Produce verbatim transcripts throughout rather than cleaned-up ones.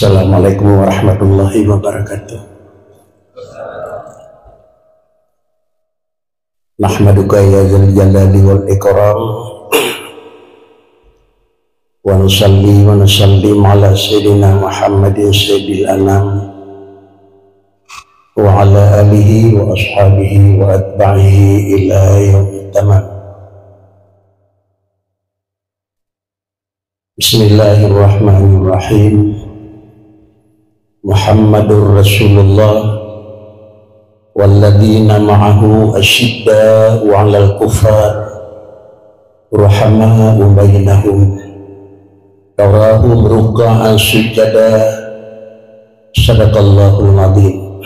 Assalamualaikum warahmatullahi wabarakatuh. Nahmaduka ya dzal jalali wal ikram. Wa nusalli wa nusallim ala sayyidina Muhammadin sayyidil anam. Wa ala alihi wa ashabihi wa atba'ihi ila yaumil tamam. Bismillahirrahmanirrahim. Muhammadur Rasulullah walladzina ma'ahu asyidda'u 'alal kuffar ruhama'u bainahum tarahum ruk'an sujada. Sadaqallahul adzim.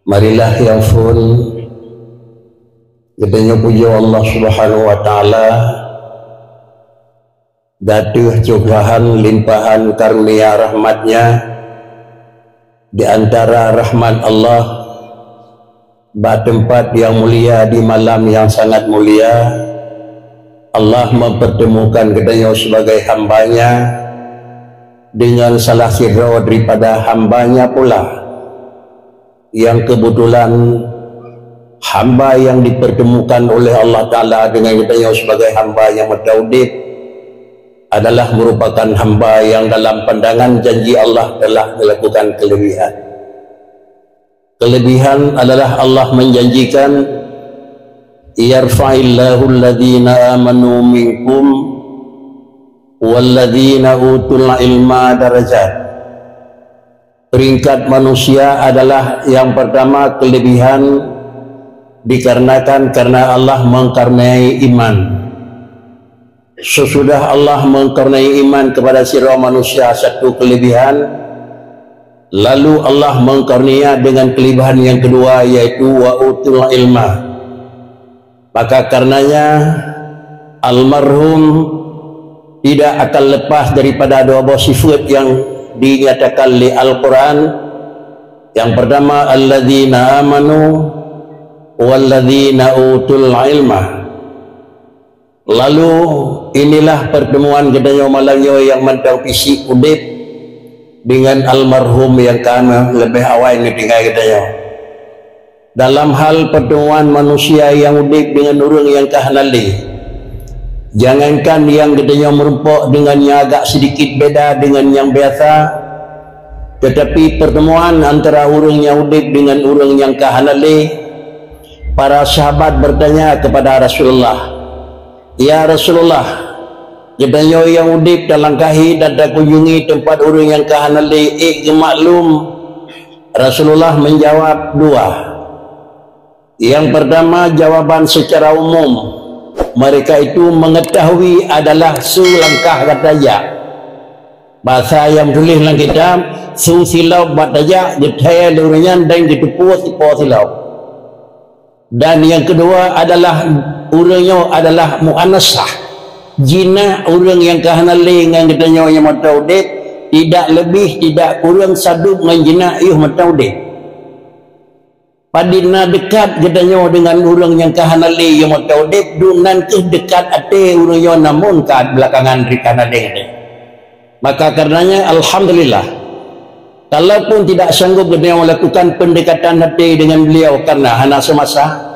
Marilah nyang phon geutanyoe pujoe Allah Subhanahu wa Ta'ala, ateueh cubahan limpahan karunia rahmat-Nya. Di antara rahmat Allah, bak teumpat nyang mulia di malam nyang sangat mulia, Allah mempertemukan geutanyoe sebagai hamba-Nya dengan salah sidroe daripada hamba-Nya pula, nyang keubeutulan hamba nyang dipertemukan oleh Allah Ta'ala dengan geutanyoe sebagai hamba nyang meuteudeb adalah merupakan hamba nyang dalam pandangan janji Allah telah melakukan kelebihan. Kelebihan adalah Allah menjanjikan, "Yarfa'illahu alladhina amanu minkum walladhina utul ilma darajat." Peringkat manusia adalah yang pertama kelebihan dikarenakan karena Allah mengkarenai iman. Sesudah Allah mengkarenai iman kepada sidroe manusia satu kelebihan, lalu Allah mengkarunia dengan kelebihan yang kedua, yaitu wa utul ilma. Maka karenanya almarhum tidak akan lepas daripada dua boh sifat yang dinyatakan lé Al-Quran. Yang pertama, alladzina amanu walladzina utul ilma. Lalu, inilah pertemuan geutanyoe malam nyoe nyang mantong pih udeb dengan almarhum nyang ka leubeh awai neutinggai geutanyoe. Dalam hal pertemuan manusia nyang udeb dengan ureuëng nyang ka hana lé, jangankan nyang geutanyoe meurumpok dengan nyang agak sedikit beda dengan nyang biasa, tetapi pertemuan antara ureuëng nyang udeb dengan ureuëng nyang ka hana lé, para sahabat bertanya kepada Rasulullah, "Ya Rasulullah, geutanyoe nyang udeb talangkahi dan takunjungi teumpat ureuëng nyang ka hana lé ék geumaklum?" Rasulullah menjawab dua. Yang pertama, jawaban secara umum, mereka itu mengetahui adalah su langkah gata jak. Basa nyang tuléh lam kitab, su silop bak tajak geuthée lé ureuëng nyan dan geuteupeue sipo silop. Dan yang kedua adalah ureuëng nyoe adalah muannasah. Jinak ureuëng nyang ka hana lé ngon geutanyoe nyang mantong udeb tidak lebih tidak kureueng sadub ngon jinak yôh mantong udeb. Padit na deukat geutanyoe deungon ureuëng nyang ka hana lé nyang mantong udeb, dum nan kheueh deukat até ureuëng nyoe namun ka belakangan ri ka hana lé geutanyoe. Maka karenanya, alhamdulillah, kalaupun tidak sanggup geutanyoe melakukan pendekatan hati dengan beliau karena hana semasa,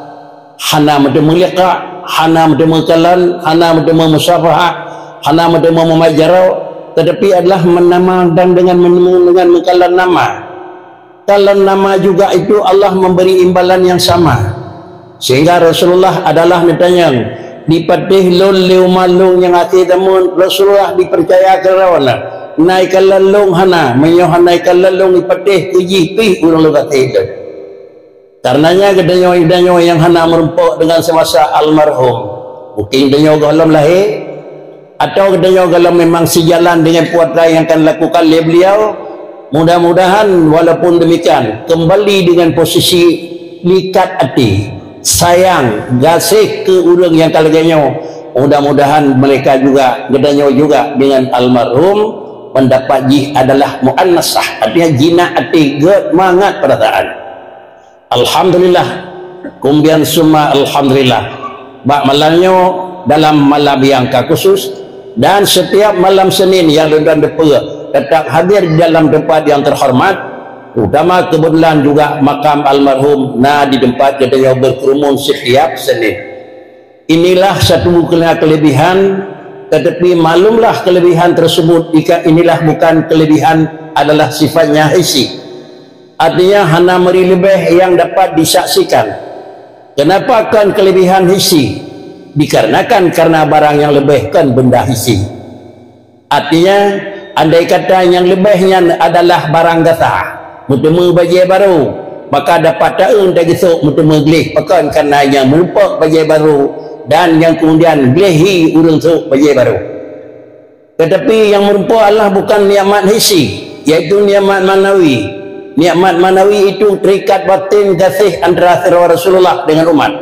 hana meuteumé liqa, hana meuteumé kalon, hana meuteumé musafahah, hana meuteumé meumajaroe, tetapi adalah menama dan dengan menemu dengan meukalon nama. Kalon nama juga itu Allah memberi imbalan yang sama. Sehingga Rasulullah adalah neutanyong, "Dipatéh lôn lé uma lôn nyang akhé zaman?" Rasulullah dipercaya keu droeneuh, "Na ikalon lôn hana, meunyoe hana ikalon lôn dipatéh keu jih pih ureuëng lôn akhé lôn." Karenanya geutanyoe-geutanyoe nyang hana meurumpok dengan semasa almarhum, mungkin tanyoe gohlom lahé, atau geutanyoe gohlom memang sijalan dengan peue nyang ka lakukan lé beliau, mudah-mudahan walaupun demikian kembali dengan posisi likat até, sayang, gaséh keu ureuëng nyang ka lagée nyoe. Mudah-mudahan mereka juga, geutanyoe juga dengan almarhum pendapat jih adalah muannasah, artinya jinak até, gét mangat perasaan. Alhamdulillah, kumbian summa alhamdulillah. Bak malam nyoe dalam malam nyang ka khusus dan setiap malam Senin nyang lôn dong depeue tetap hadir di dalam tempat yang terhormat, terutama kebetulan juga makam almarhum na di tempat geutanyoe berkerumun setiap Senin. Inilah satu kelebihan, tetapi maklumlah kelebihan tersebut jika inilah bukan kelebihan, adalah sifatnya hissi. Artinya hana meuri leubeh yang dapat disaksikan. Kenapa kon kelebihan hissi? Dikarenakan karena barang yang leubeh kon benda hissi. Artinya, andai kata nyang leubeh nyan adalah barang gata, meuteumé bajée barô, maka dapat taeu tageusok meuteumé gleh pakon karena nyang meurumpok bajée barô dan nyang keumudian gleh hi ureuëng sôk bajée barô. Tetapi nyang meurumpok adalah bukan nikmat hissi, yaitu nikmat manawi. Nikmat manawi itu terikat batin gaséh antara sidroe Rasulullah dengan umat.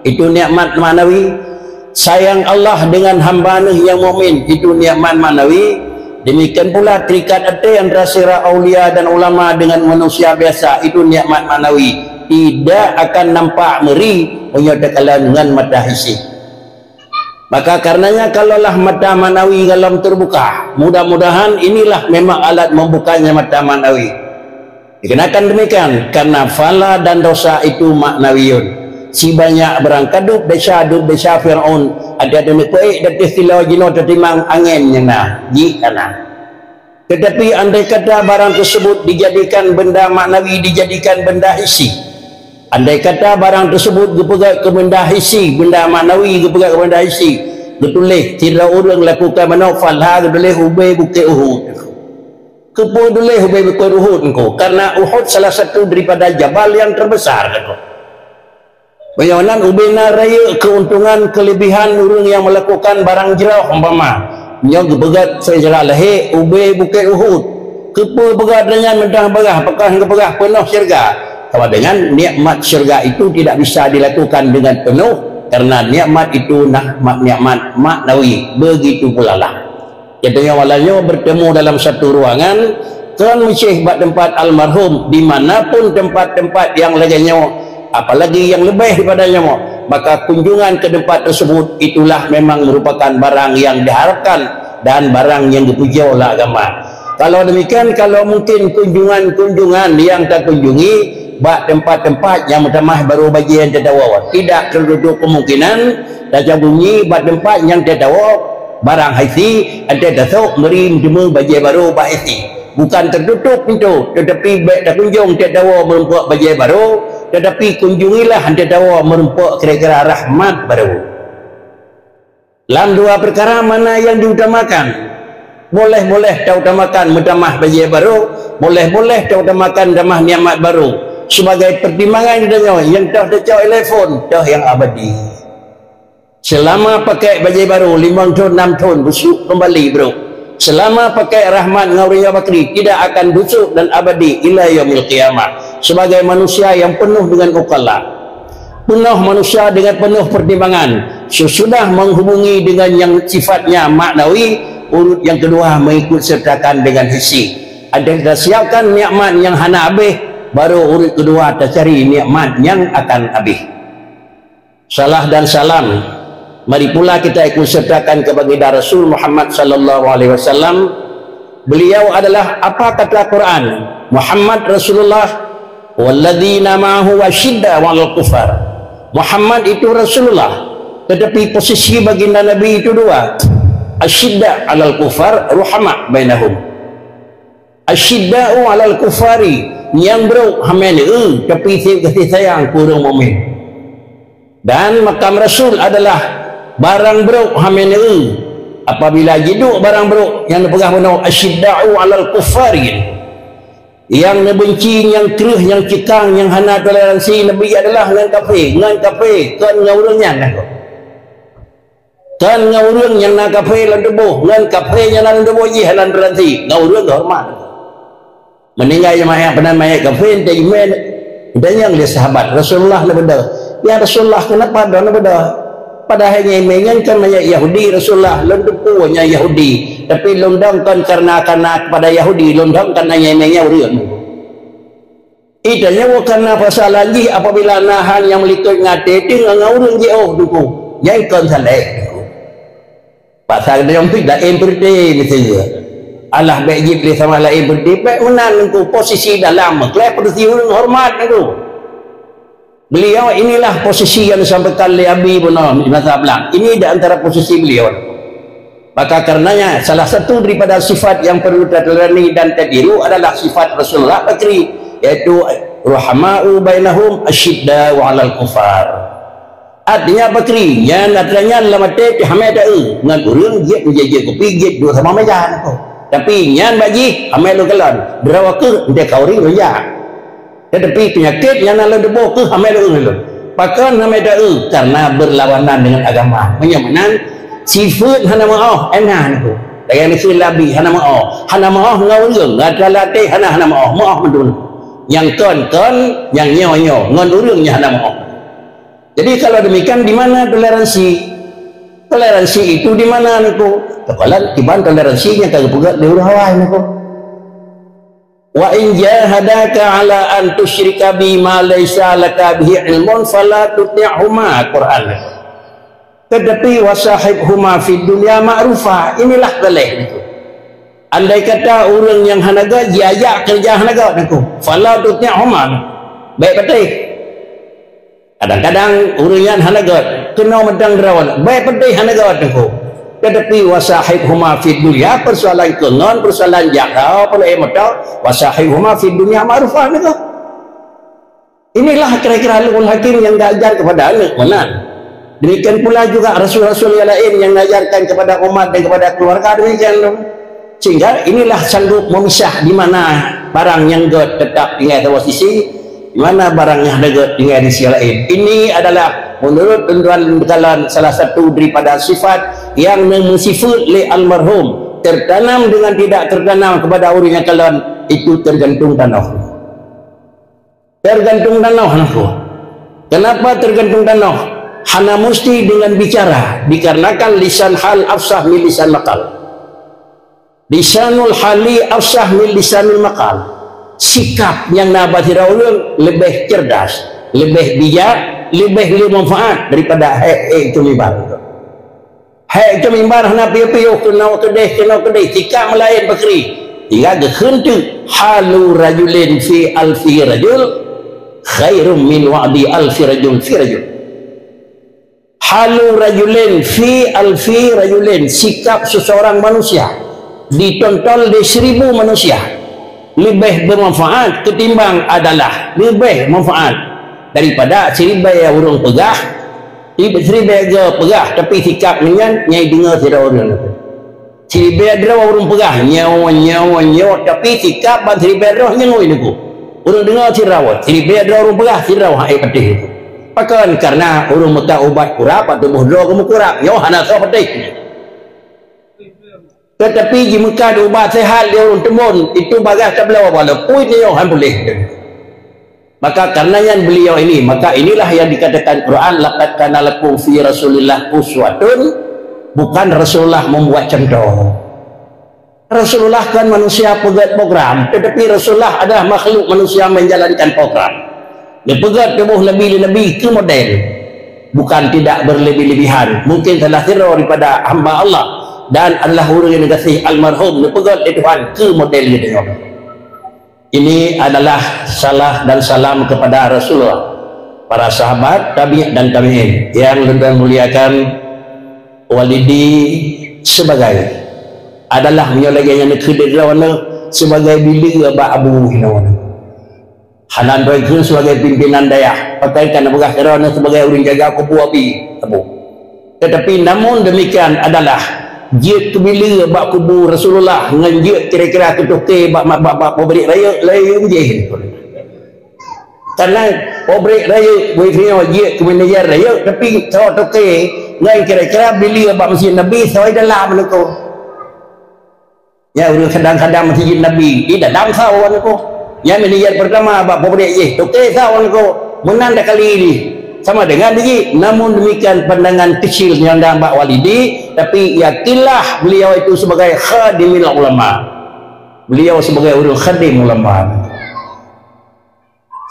Itu nikmat manawi. Sayang Allah dengan hamba Neuh nyang mukmin, itu nikmat manawi. Demikian pula terikat até antara sidroe aulia dan ulama dengan manusia biasa, itu nikmat manawi. Tidak akan nampak meuri meunyoe takalon ngon mata hissi. Maka karenanya kalaulah mata manawi golom terbuka, mudah-mudahan inilah memang alat membukanya mata manawi. Dikarenakan demikian, karena phala dan dosa itu maknawiyun. Sibanyak barang ka dub desya, dub desya Firaun, ada deungon peuék dan teuh kilo jinoe teutimang angén nyang na, jih ka na. Tetapi andai kata barang tersebut dijadikan benda maknawi, dijadikan benda hissi. Andai kata barang tersebut geupeugét keu benda hissi, benda maknawi geupeugét keu benda hissi, geutuléh, sidroe ureuëng lakukan manoe phala geutuléh ubé Bukét Uhud. Keupeue tuléh ubé Bukét Uhud niko? Karena Uhud salah satu daripada jabal yang terbesar niko. Meunyoe nan ubé na rayeuk keuntungan keulebihan ureuëng nyang meulakukan barang jroh umpama, nyoe geupeugét seujarah lahé ubé Bukét Uhud. Keupeue peugah nyan meudah bagah, pakon geupeugah peunoh syeuruga? Sabab dengan nikmat syeuruga itu tidak bisa dilakukan dengan penuh, karena nikmat itu nah nikmat maknawi. Begitu pula lah. Geutanyoe malam nyoe bertemu dalam satu ruangan, kon meucéh bak tempat almarhum, di mana pun tempat-tempat yang lagée nyoe, apalagi yang leubeh daripada nyoe, maka kunjungan ke tempat tersebut itulah memang merupakan barang yang diharapkan dan barang yang dipuja oleh agama. Kalau demikian, kalau mungkin kunjungan-kunjungan yang takunjungi bak tempat-tempat nyang meutamah barô bajée nyang tatawoe, tidak tertutup kemungkinan takunjungi bak tempat nyang tatawoe barang hissi, até tasok meuri meuteumé bajée barô bak hissi. Bukan tertutup pintu, tetapi bék takunjong tiep tawoe meurumpok bajée barô, tetapi kunjungilah até tawoe meurumpok kira-kira rahmat barô. Lam dua perkara mana yang diutamakan? Boleh-boleh tautamakan meutamah bajée barô, boleh-boleh tautamakan tamah nikmat barô. Sebagai pertimbangan geutanyoe, nyang toh tacok telepon, toh nyang abadi. Selama pakai bajée barô limong thon, nam thon, busuk kembali, brok. Selama pakai rahmat ngon uroe bakri, tidak akan busuk dan abadi ila yaumil qiyamah. Sebagai manusia yang penuh dengan ukala, penuh manusia dengan penuh pertimbangan. Sesudah menghubungi dengan yang sifatnya maknawi, urut yang kedua mengikut sertakan dengan hissi. Ada kita siapkan nikmat yang hana habéh, baru urut kedua tacari nikmat yang akan habéh. Salah dan salam. Mari pula kita ikut sertakan ke baginda Rasul Muhammad sallallahu alaihi wasallam. Beliau adalah apa kata Quran? Muhammad Rasulullah walladzina ma'ahu asyidda 'alal kufar. Muhammad itu Rasulullah, tetapi posisi baginda Nabi itu dua. Asyidda 'alal kufar, ruhama bainahum. Asyidda'u 'alal kufari, nyang brok hamé neu, tapi seb gaséh sayang keu ureuëng mukmin. Dan makam Rasul adalah barang brok hamé neu. Apabila jiduek barang brok nyang neupeugah bunoe asyidda'u 'alal kufari, nyang neubenci, nyang kreueh, nyang ceukang, nyang hana toleransi Nabi adalah ngon kafé, ngon kafé, kon ngon ureuëng nyan. Kon ngon ureuëng nyang na kafé lam tuboh, ngon kafé nyang na lam tuboh jih hana toleransi, ngon ureuëng geuhoreumat. Meuninggai mayét, peunan mayét kafé, enteuk jimé, geutanyong lé sahabat Rasulullah neubeudôh, "Ya Rasulullah, keunapa droe neubeudôh? Padahai nyang jimé nyan kan mayét Yahudi, Rasulullah, lôn teupeue nyan Yahudi, tapi lôn dong kon kareuna, kareuna keupada Yahudi, lôn dong kareuna nyang jimé nyan ureuëng." Itanyoe bukan na pasalan jih apabila na hal nyang meulikot ngon até teuh ngon ureuëng jiôh, Teungku. Nyan kon saléh, Teungku. Pasal nyoe pih laén peureuté miseue. Alah, bék jieb lé sama laén beudé, bék meunan Teungku. Posisi dalam meukleh, posisi ureuëng horeumat Teungku. Beliau inilah posisi yang disampaikan lé Abi Bunoe di masa blang. Ini di antara posisi beliau. Maka karenanya, salah satu daripada sifat yang perlu tateladani dan tatiru adalah sifat Rasulullah Bakri, yaitu ruhama'u bainahum asyidda'u 'alal kufar. Artinya Bakri, nyan atra nyan lam até pih hamé taeu ngon ureuëng jeuet meujajak kupi, jeuet duek sama meja nako. Tapi nyan bak jih hamé lôn kalon, droe keuh, entah ka ureuëng lôn jak. Tetapi penyakit nyang na lam tuboh keuh hamé lôn lôn. Pakon hamé taeu? Karena berlawanan dengan agama. Meunyoe meunan, sifeuet hana meu'oh, eh, na nako. Lagée neukheun Abi hana meu'oh. Hana meu'oh ngon ureuëng, ngon atra lam até hana, hana meu'oh, meu'oh mandum. Nyang kon, kon, nyang nyoe, nyoe, ngon ureuëng nyang hana meu'oh. Jadi kalau demikian, di mana toleransi? Toleransi itu di mana niko? Kepala kiban toleransi nyang ka geupeugah lé ureuëng awai niko. "Wa in jahadaka 'ala an tusyrika bi ma laisa laka bihi ilmun fala tuti'huma," Quran. Tetapi, "Wa sahibhuma fid dunya ma'rufa." Inilah galeh niko. Andai kata ureuëng nyang hana gét jiajak keureuja hana gét niko, "Fala tuti'huma," bék patéh. Kadang-kadang ureuëng nyan hana gét, keunoe mantong droe, bék patéh hana gét niko. Tetapi, "Wa sahibhuma fid dunya," persoalan keu ngon, persoalan jak droe, persoalan moto, "Wa sahibhuma fid dunya ma'rufa," niko. Inilah kira-kira ulama hakim nyang diajar kepada aneuk meunan. Demikian pula juga rasul-rasul nyang laén nyang diajarkan kepada umat dan kepada keluarga demikian. Sehingga inilah sanggup memisah di mana barang nyang gét tetap tinggai saboh sisi, di mana barang nyang hana gét tinggai di sisi laén. Ini adalah menurut tuan-tuan salah satu daripada sifat yang meusifuet lé almarhum, tertanam dengan tidak tertanam kepada ureuëng nyang kalon, itu tergantung tanoh. Tergantung tanoh nako. Kenapa tergantung tanoh? Hana musti dengan bicara, dikarenakan lisan hal afsah min lisan maqal. Lisanul hali afsah min lisanil maqal. Sikap nyang na bak sidroe ureuëng leubeh cerdas, leubeh bijak, leubeh le manfaat daripada hék-hék cumi barang. Hék cumi barang hana piôh-piôh, keunoe keudeh, keunoe keudeh, sikap meulaén Bakri. Hingga geukheun teuk, "Halu rajulin fi alfi rajul khairum min wa'di alfi rajul fi rajul." Halu rajulin fi alfi rajulin, sikap seseorang manusia ditontol di seribu manusia, leubeh bermanfaat ketimbang adalah, leubeh manfaat daripada siribée ureuëng peugah, siribée geupeugah, tapi sikap nyan nyang deungoe sidroe ureuëng. Siribée droe ureuëng peugah, nyoe, nyoe, nyoe, tapi sikap ban siribée droe nyang ngui niko. Ureuëng deungoe sidroe, siribée droe ureuëng peugah, sidroe hana patéh niko. Pakon? Karena ureuëng meukat ubat kurab bak tuboh droe geumeukurab, nyoe hana soe patéh. Tetapi jimeukat ubat sehat lé ureuëng teumbon, itu bagaih tabloe, walaupun nyoe hana puléh. Maka karena nyan beliau ini, maka inilah yang dikatakan Quran, "Laqad kana lakum fi Rasulillah uswatun," bukan Rasulullah membuat contoh. Rasulullah kan manusia peugét program, tetapi Rasulullah adalah makhluk manusia menjalankan program. Dipeugét tuboh Nabi lé Nabi keu model, bukan tidak berlebih-lebihan. Mungkin salah sidroe daripada hamba Allah dan adalah ureuëng nyang gaséh almarhum dipeugét lé Tuhan keu model geutanyoe. Ini adalah salam dan salam kepada Rasulullah, para sahabat, tabi' dan tabi'in yang lôn muliakan. Walidi sebagai adalah meunyoe lagée nyan keu droeneuh sebagai bileue bak abu hinoe. Hana droe keu sebagai pimpinan dayah, pakon ka neupeugah droeneuh sebagai ureuëng jaga kubu abi abu. Tetapi namun demikian adalah jeuet keu bileue bak kubu Rasulullah ngon jeuet kira-kira keu toke bak, bak, bak pabrik rayeuk laén jih. Karena pabrik rayeuk, bui singoh jeuet keu manajer rayeuk, tapi soe toke ngon kira-kira bileue bak masjid Nabi, soe dalam niko. Ya, ureuëng khadam-khadam masjid Nabi, di dalam soe niko. Ya, manajer pertama bak pabrik jih, toke soe niko. Meunan dak kali jih. Sama dengan jih, namun demikian pandangan kecil nyang dang bak Walidi, tapi yakinlah beliau itu sebagai khadimil ulama. Beliau sebagai ureuëng khadim ulama.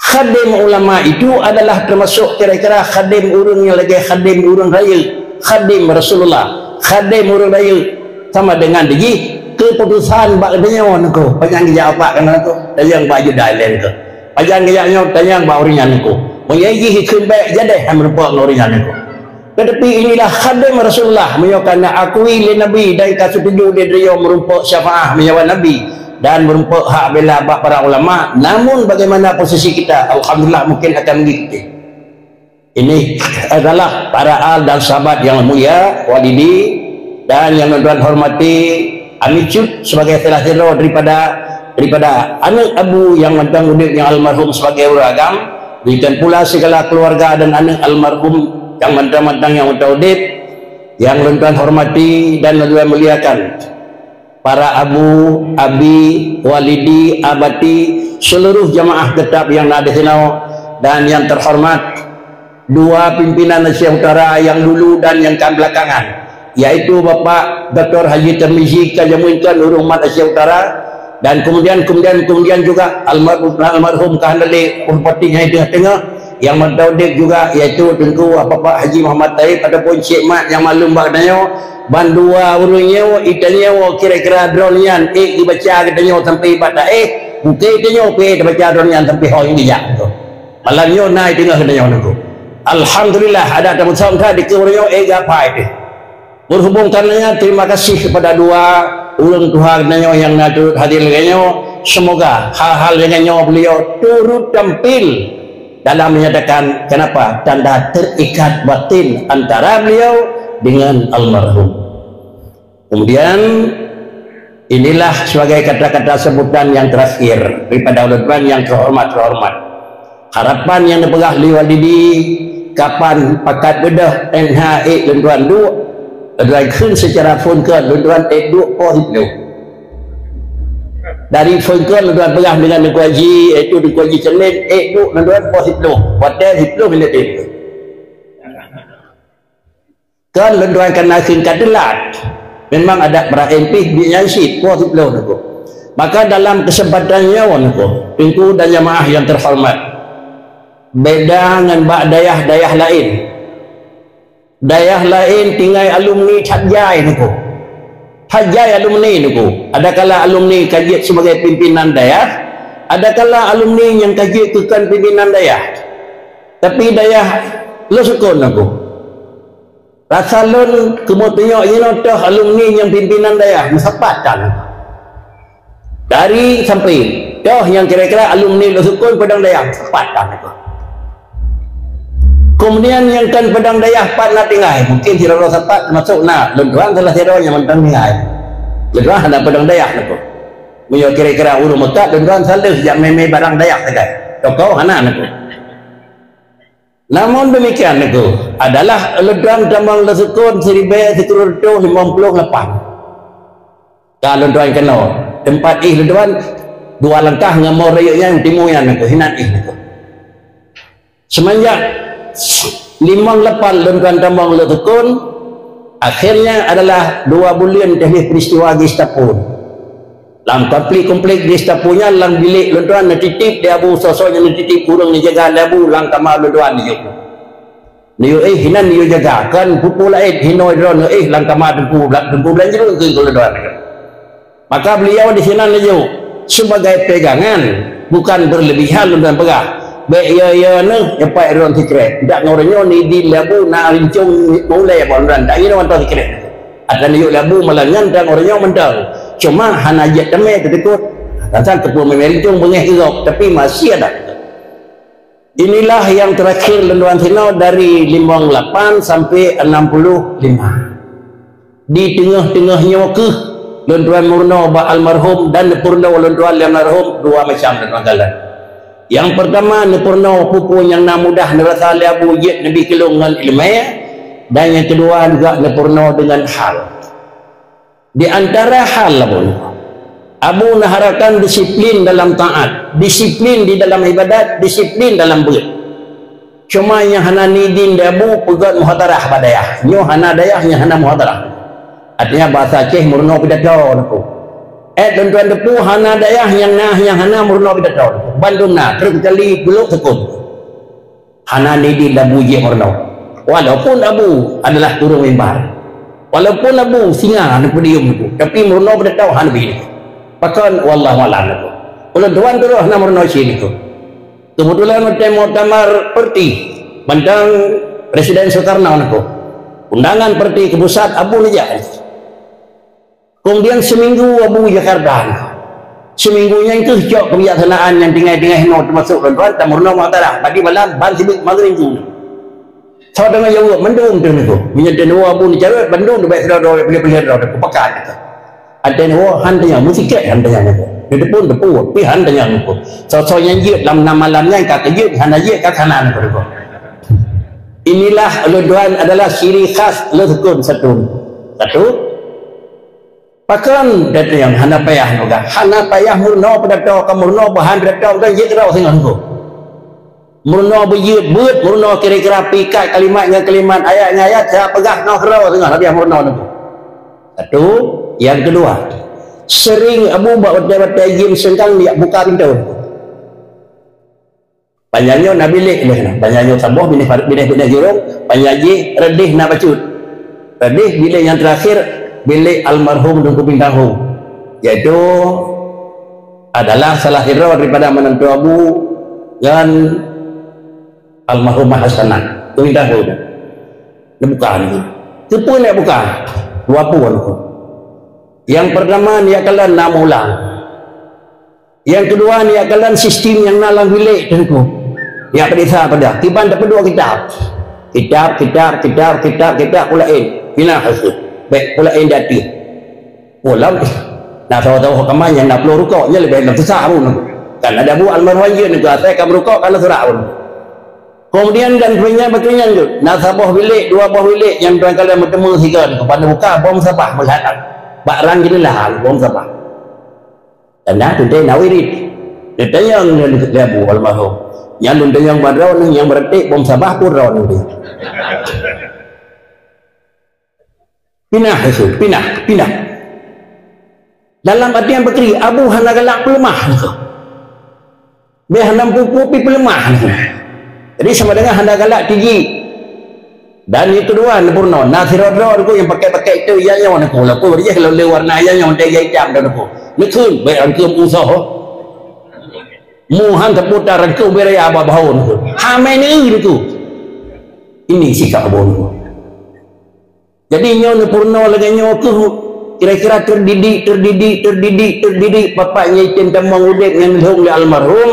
Khadim ulama itu adalah termasuk kira-kira khadim ureuëng nyang lagée khadim ureuëng rayeuk, khadim Rasulullah, khadim ureuëng rayeuk sama dengan jih Keuputusan bak geutanyoe niko, pajan geujak bak keunoe niko, tanyong bak Yuda ilée niko. Pajan geujak nyoe, tanyong bak ureuëng nyan niko. Meunyoe jih kheun bék jadeh hai meurumpok ngon ureuëng nyan niko. Tetapi inilah khadim Rasulullah, meunyoe ka na akui lé Nabi dan ka setuju lé droe meurumpok syafaah meunyoe Nabi dan meurumpok hak bela bak para ulama, namun bagaimana posisi kita, alhamdulillah mungkin akan mengikuti. Ini adalah para al dan sahabat yang mulia, walidi, dan yang tuan hormati, Ami Cut sebagai salah sidroe daripada, daripada aneuk abu yang mantong udeb yang almarhum sebagai ureuëng agam, demikian pula segala keluarga dan aneuk almarhum yang mantong-mantong yang mantong udeb, yang tuan hormati dan tuan muliakan. Para abu, abi, walidi, abati, seluruh jamaah tetap yang na di sinoe dan yang terhormat dua pimpinan Aceh Utara yang dulu dan yang kan belakangan, yaitu Bapak Doktor Haji Tarmizi ka jameunkan ureuëng umat Aceh Utara, dan kemudian, kemudian, kemudian juga almarhum, almarhum ka hana lé Bupati nyang di teungoh-teungoh, yang mantong udeb juga, yaitu Teungku Bapak Haji Muhammad Taib ataupun Syekh Mat nyang malum bak geutanyoe, bandua ureuëng nyoe, geutanyoe kira-kira droe nyan ék geubaca geutanyoe sampai bak taéh, bukon geutanyoe pih tabaca droe nyan sampai ho nyang geujak tu. Malam nyoe na di teungoh geutanyoe nunggu. Alhamdulillah, ada tamusok that di ureuëng nyoe ék geuhafai teuh. Berhubung karenanya, terima kasih kepada dua ureuëng tuha geutanyoe nyang na turut hadir lagée nyoe. Semoga hal-hal nyang nyoe beliau turut tampil dalam menyatakan kenapa tanda terikat batin antara beliau dengan almarhum. Kemudian, inilah sebagai kata-kata sebutan yang terakhir daripada ulôn tuan yang terhormat-terhormat. Harapan nyang neupeugah lé Walidi, kapan pakat beudôh N H ék lôn tuan duek, lôn tuan kheun secara phon keu lôn tuan ék duek poh siplôh. Dari phon keu lôn tuan peugah dengan Teungku Haji, iaitu Teungku Haji Senin, ék duek lôn tuan poh siplôh, watée siplôh minit. Kan lôn tuan ka na kheun ka teulat. Memang adat Ibrahim pih biet nyan cit, poh siplôh niko. Maka dalam kesempatan nyoe niko, Teungku dan jamaah yang terhormat, beda ngon bak dayah-dayah laén. Dayah laén tinggai alumni that jai niko. That jai alumni niko. Adakala alumni ka jeuet sebagai pimpinan dayah, adakala alumni nyang ka jeuet keu kon pimpinan dayah. Tapi dayah lôn sukon niko. Rasa lôn keumeung tunyok jinoe toh alumni nyang pimpinan dayah meusapat tan. Dari sampai toh nyang kira-kira alumni lôn sukon padang dayah meusapat tan. Kemudian nyang kon padang dayah pat na tinggai, mungkin sidroe sapat termasuk na lôn tuan salah sidroe nyang mantong tinggai. Lôn tuan hana padang dayah niko. Meunyoe kira-kira ureuëng meukat lôn tuan salah jak mé-mé barang dayah sagai. Toko hana niko. Namun demikian niko adalah lôn tuan tamong lôn sukon siribée sikureueng reutôh limong ploh lapan. Ka lôn tuan keunoe, teumpat éh lôn tuan dua langkah ngon mo rayeuk nyan timu nyan niko, hinan éh niko. Semenjak limong lapan lôn tuan tamong lôn sukon, akhirnya adalah dua buleuen teuh lheueh peristiwa Gestapo. Lam konflik-konflik Gestapo nyan lam bilék lôn tuan neutitip di Abu, sosok nyang neutitip ureuëng neujaga lé Abu lam kama lôn tuan neuyue. Neuyue éh hinan neuyue jaga, kon peue-peue laén hinoe droe neuéh lam kama Teungku Bla-, Teungku Blanjruen keu lôn tuan. Maka beliau di sinan neuyue sebagai pegangan, bukan berlebihan lôn tuan peugah. Bék ya-ya neuh nyoe pat droe sikrék. Dak ngon uroe nyoe ni di lé Abu na rincong mulai abang droe, dak nyoe mantong sikrék. Akan yue lé Abu malam nyan dan uroe nyoe mantong. Cuma hana jeuet teumé teutikot. Asai teupeu meumeurincong beungéh irok, tapi masih ada. Inilah yang terakhir lôn tuan sinoe dari limong lapan sampai enam puluh lima. Di teungoh-teungoh nyoe keuh lôn tuan meurunoe bak almarhum dan neupeurunoe lôn tuan lé almarhum dua macam lôn tuan kalon. Nyang peurtama, neupeurunoe peue-peue nyang na mudah neurasa lé Abu jeuet neubi keulong ngon iéleumé, dan nyang keudua juga neupeurunoe deungon hal. Di antara hal Abu, Abu neuharapkan disiplin dalam taat, disiplin di dalam ibadat, disiplin dalam beuet. Cuma nyang hana neudin di Abu peugét muhadarah bak dayah. Nyoe hana dayah nyang hana muhadarah. Artinya bahasa Aceh meurunoe pidato niko. Eh, tuan-tuan teupeu hana dayah nyang na nyang hana meurunoe pidato. Bandum na, kecuali Teungku Sukon. Hana neudin di Abu jeuet meurunoe. Walaupun Abu adalah ureuëng mimbar. Walaupun Abu singa na podium niko, tapi meurunoe beutatau hana bih niko. Pakon, wallahu a'lam niko. Ulôn tuan turoh na meurunoe cit niko. Keubeutulan watèe muktamar Perti, mantong Presiden Soekarno niko. Undangan Perti keu pusat, Abu neujak. Kemudian seminggu Abu Jakarta. Seminggu nyan keuh cok kebijaksanaan nyang tinggai-tinggai hinoe teumasok lôn tuan tameurunoe muktamar. Padi malam ban sibit maghrib tu. Soe teungoh jaweueb mandum teuh niko. Meunyoe teuh niko Abu neucarôt bandum teuh bèk sidroe-droe, bèk peuleueh-peuleueh droe teuh, peupakat teuh. Antée niko han tanyong, meusikrek han tanyong niko. Neuteupeue, teupeue, tapi han tanyong niko. Soe-soe nyang jeuet lam nam malam nyan ka keujeuet, hana jeuet ka kana niko. Inilah lôn tuan adalah ciri khas lôn sukon satu. Satu. Pakon gata nyang hana payah peugah? Hana payah meurunoe pidato, ka meurunoe bahan pidato, dan jeuet keudroe singoh niko. Meurunoe beujeuet beuet, meurunoe kira-kira pikat kalimat ngon kalimat, ayat ngon ayat, saya peugah ngon keudroe singoh sabiah meurunoe niko. Satu, yang kedua, sering Abu bak watèe-watèe jim seungkang dia buka pintoe. Panjanyoe na bilék lé na. Panjanyoe saboh binéh, binéh, binéh jurông, panjang jih reudeh na bacut. Reudeh bilék nyang teurakhir bilék almarhum Teungku Bintang Ho, yaitu adalah salah sidroe daripada meunantu Abu ngon almarhumah Hasanah. Teungku Bintang Ho nyan. Neubuka nyan. Keupeue nak buka? Dua peue niko. Nyang peurtama, neujak kalon na mulang. Nyang keudua, neujak kalon sistem nyang na lam bilék teungku. Neujak peuriksa pada. Kiban tapeuduek kitab. Kitab, kitab, kitab, kitab, kitab pula en. Pinah kheueh. Bèk pula en di ateueh. Ulang. Na saboh-saboh kama nyang na ploh rukok, nyan leubeh lam susah pun. Kan ada buet almarhum jeuet niko asai ka meurukok, ka na surat pun. Kemudian dan peuingat bak nyan jeuet. Na saboh bilék, dua boh bilék nyang tuan kalon meuteumé sigoe niko. Pan buka bom sabah meulihat. Bak rang jeuneula bom sabah. Tanda teuntèe na wirid. Neutanyong lé Abu almarhum. Nyan lôn tanyong bak droeneuh nyang beureutek bom sabah peue droeneuh. Pinah, pinah, pinah. Dalam artian beukri, Abu hana galak peuleumah. Bèk hana pupu pi peuleumah. Jadi sama dengan hana galak tiji. Dan nyang keudua, neupeurunoe, na sidroe-droe niko nyang pakai-pakai teuk ija nyoe niko, lalu beurijeh lôn lé warna ija nyoe, teuk ija itam dah niko. Neukheun, bèk rangkeum usah. Mu han teuputar rangkeum bèk raya babah niko. Hamai neu niko. Ini sikap Abu niko. Jadi nyoe neupeurunoe lagèe nyoe keuh kira-kira terdidik, terdidik, terdidik, terdidik, bapak nyai tem tamong udép nyang lheueh lé almarhum,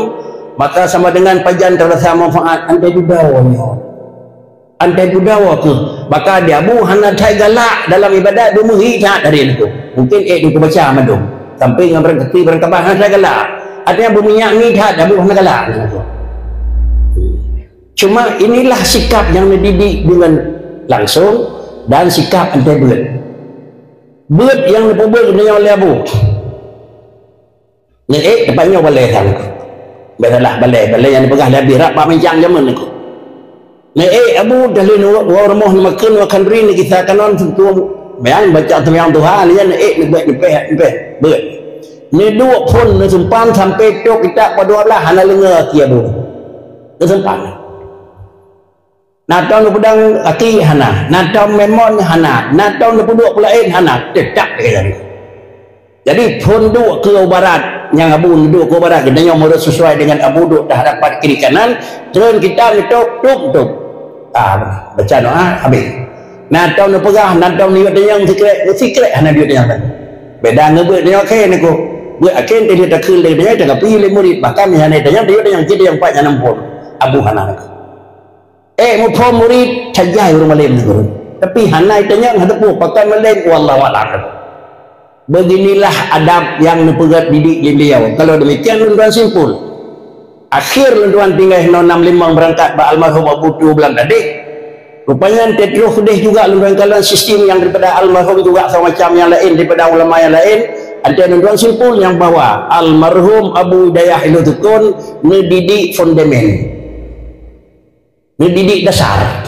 maka sama dengan pajan terasa manfaat, antai dudoe nyoe. Antai dudoe keuh, maka di Abu hana that galak dalam ibadat, beumeuhi that dari niko. Mungkin ék niko baca mandum. Sampai ngon barang keuti, barang kabah hana that galak. Artinya beuminyak mi that, Abu hana galak niko. Cuma inilah sikap nyang neudidik deungon langsung dan sikap antai beuet. Beuet nyang neupeubeuet geutanyoe lé Abu. Neuék teumpat nyoe balèe sang. Biasalah balèe, balèe nyang neupeugah lé Abi rab bak meucang jameun niko. Neuék Abu dah lé nurot wa rumoh neumakheun wa khanduri neugisa kanon seutueng. Meunyan baca seumayang duha, nyan neuék neubuet neupèh, neupèh. Beuet. Neuduek phôn neuseumpan sampai trok kitab padua blaih hana leungoe aki Abu. Neuseumpan. Na tom neupeudong aki hana, na tom memon hana, na tom neupeuduek peulaén hana, teutap lagèe nyan. Jadi phôn duek keu ubarat, nyang Abu neuduek keu ubarat, geutanyoe meureuet sesuai dengan Abu duek di hadapan kiri kanan, treun kitab neutôb, tôb, tôb. Ah, baca doa habéh. Na tom neupeugah, na tom neuyue tanyong sikrek, sikrek hana neuyue tanyong. Beda ngon beuet nyoe akhé niko. Beuet akhé teuh takheun lé nyoe, takapi lé murit, bahkan hana tanyong, tanyong cit nyang pat nyan ampôn. Abu hana niko. Eh, muphom murit, cajai ureueng malém niko. Tapi hana tanyong, hana teupeue pakon malém, wallahu a'lam. Beginilah adab yang neupeugét didik lé beliau. Kalau demikian, lôn tuan simpul. Akhé lôn tuan tinggai hinoe nam limong beurangkat bak almarhum Abu Tu Blang Dadeh. Rupanya teutroh keudeh juga lôn tuan kalon sistem nyang daripada almarhum juga sama macam nyang laén daripada ulama nyang laén. Antai lôn tuan simpul nyang bahwa almarhum Abu Hidayah Ilung Tukon neudidik fondemen. Neudidik dasar.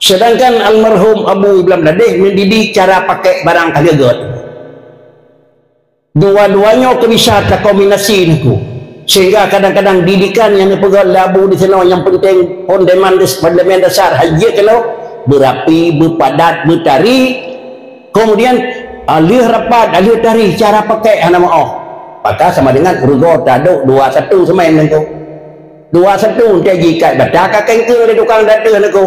Sedangkan almarhum Abu Iblam Dadeh neudidik cara pakai barang ka geugét. Dua-duanyoe keubisa takombinasi niko. Sehingga kadang-kadang didikan nyang neupeugét lé Abu di sinoe nyang penting fondemen das-, fondemen dasar hajat keunoe beurapi, beupadat, beutari, Kemudian, ah, lheueh rapat, ah, lheueh tarikh, cara pakai hana meu'oh. Maka sama dengan rugoe tadok dua satu seumen nangko. Dua satu, enteuk jiikat bata ka kengkeung lé tukang dateuh nangko.